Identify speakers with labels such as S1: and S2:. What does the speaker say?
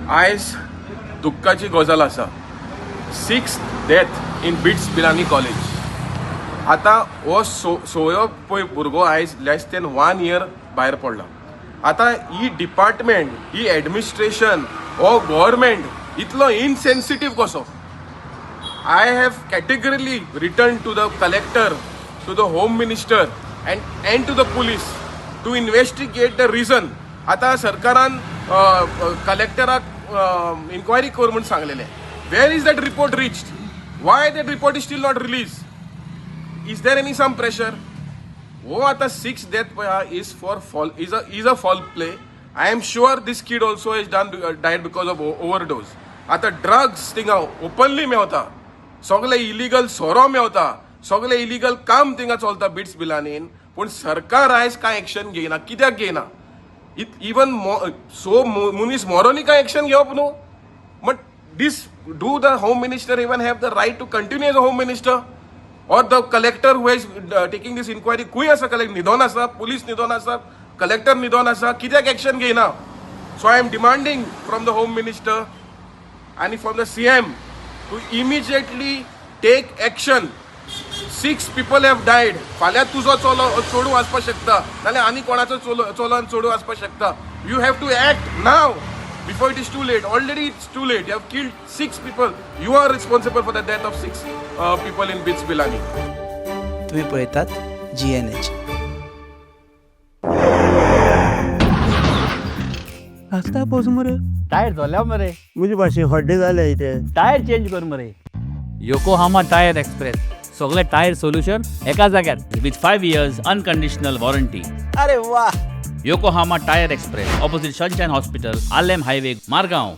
S1: आयज दुख्खाची गजाल आसा. Six death in BITS Pilani college. आतां हो सोयो पळय भुरगो आयज लेस दॅन वन इयर भायर पडला. आतां ही डिपार्टमेंट, ही एडमिनिस्ट्रेशन, हो गव्हर्मेंट इतलो इनसेन्सिटीव कसो? I have categorically written to the collector, to the home minister and to the police to investigate the reason. आतां सरकारान कलेक्टराक इन्क्वायरी कर म्हूण सांगलेलें. Where is that report reached? Why that report is still not release? Is there any some pressure? हो आतां six death पळय हा is for foul is a foul play. I am sure this kid also is done died because of overdose. आतां drugs थिंगा openly मेवता, सगळे illegal सोरो मेवता, सगळे इलिगल काम थिंगा चलता बिट्स बिलानीन. पूण सरकार आयज कांय एक्शन घेयना. कित्याक घेयना? इवन सो मनीस मरोनी कांय एक्शन घेवप न्हू. But this do the home minister even have the right to continue as a home minister, or the collector who is taking this inquiry? खंय आसा कलेक्टर? न्हिदोन आसा? पुलीस न्हिदोन आसा? कलेक्टर न्हिदोन आसा? कित्याक एक्शन घेयना? So I am demanding from the home minister आनी from the CM to immediately take action. Six people have died. फाल्यां तुजो चलो चेडूं आसपाक शकता, नाल्यार आनी कोणाचो चलो चलोन चेडूं आसपाक शकता. You have to act now before it is too late. Already it's too late. You have killed six people. You are responsible for the death of six people in BITS Pilani.
S2: तुम्ही पळयतात GNH.
S3: रस्ता पावस मरे.
S4: Tyre जोल्या मरे.
S3: म्हजे भाशेन हड्डे जाले इथे.
S4: टायर चेंज कर मरे. योकोहामा टायर एक्सप्रेस, सगळे टायर सोल्युशन एका जाग्यार with 5 years unconditional warranty.
S2: अरे वा!
S4: Yokohama tyre express, opposite sunshine hospital, Arlem highway, Margao.